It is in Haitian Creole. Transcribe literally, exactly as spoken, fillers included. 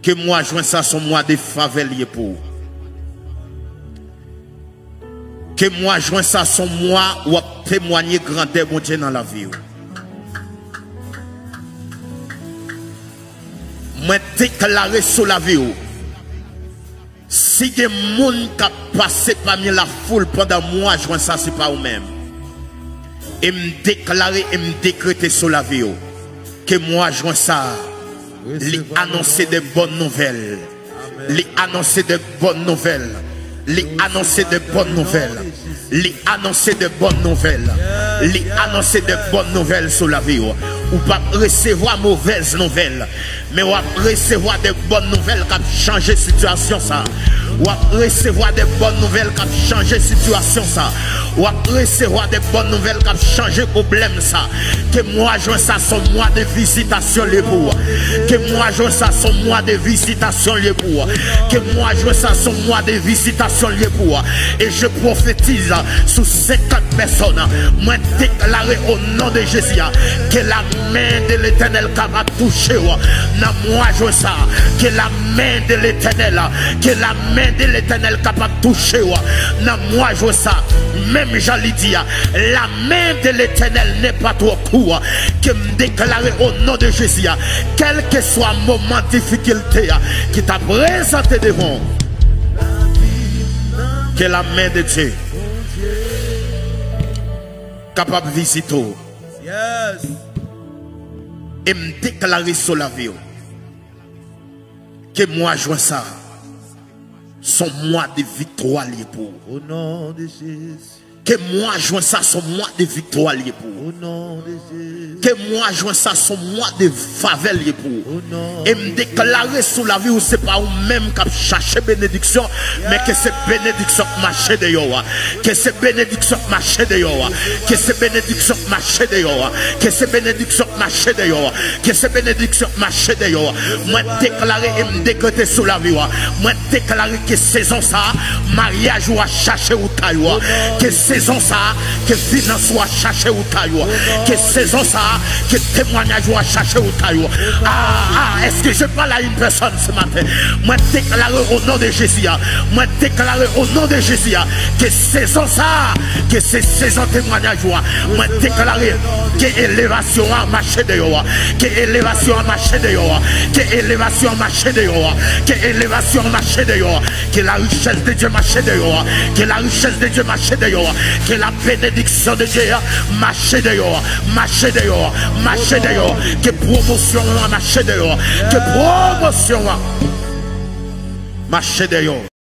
Ke mwa jen sa se yon mwa de favè li ye pou ou. Ke mwa jen sa se yon mwa w ap temwanye grandè Bondye nan lavi w. Mwen deklare sou lavi w, si gen moun k ap pase pami lafoul pandan mwa jen sa, se pa ou menm. E m deklare e m dekrete sou lavi w ke mwa jen sa, li anonse de bòn nouvèl. Li anonse de bòn nouvèl. Li anonse de bòn nouvèl. Li anonse de bòn nouvèl. Li anonse de bòn nouvèl sou lavi w. Ou p ap resevwa movèz nouvèl, men w ap resevwa de bòn nouvèl k ap chanje sitiyasyon sa. W ap resevwa de bòn nouvèl k ap chanje sitiyasyon sa. W ap resevwa de bòn nouvèl k ap chanje pwoblèm sa. Ke mwa jen sa se yon mwa de vizitasyon li ye pou ou. Ke mwa jen sa se yon mwa de vizitasyon li ye pou ou. Ke mwa jen sa se yon mwa de vizitasyon li ye pou ou. E je pwofetize sou senkant pèsòn. Mwen deklare o non de Jezi ke la men de Letènèl kapab touche w nan mwa jen sa. Ke la men de Letènèl, ke la men de Letènèl kapab touche w nan mwa jen sa. Menm jan li di a, la main de l'Éternel n'est pas trop court. Ke m deklare o non de Jezi a, kèlkeswa moman difikilte a ki ta prezante devan w, ke la men de Dye kapab vizite w. Yes. E m deklare sou lavi w ke mwa jen sa se yon mwa de viktwa li ye pou ou. Au nom de Jésus. Ke mwa jen sa se yon mwa de viktwa li ye pou ou. Au nom de Jésus. Ke mwa jen sa se yon mwa de favè li ye pou ou. Au nom. E m deklare sou lavi w, se pa ou menm k ap chache benediksyon, men ke se benediksyon k mache deyò w. Ke se benediksyon k mache deyò w. Ke se benediksyon k mache deyò w. Ke se benediksyon k mache deyò w. Ke se benediksyon k mache deyò w. Mwen deklare e m dekrete sou lavi w. Mwen deklare ke sezon sa a, maryaj ou a chache wout kay ou. Ke sezon sa a, ke finans ou a chache wout kay ou. Ke sezon sa a, ke temwanyaj ou a chache wout kay ou. Ah, ah, est-ce que je parle à une personne ce matin? Mwen deklare o non de Jezi a. Mwen deklare o non de Jezi a, ke sezon sa a, ke se sezon temwanyaj ou a. Mwen deklare ke elevasyon an mache deyò a. Ke elevasyon an mache deyò a. Ke elevasyon an mache deyò a. Ke elevasyon an mache deyò a. Ke la richès de Dye mache deyò a. Ke la richès de Dye mache deyò a. Ke la benediksyon de Dye a mache deyò a. Mache deyò a. Mache deyò a. Ke pwomosyon an mache deyò a. Ke pwomosyon an mache deyò a.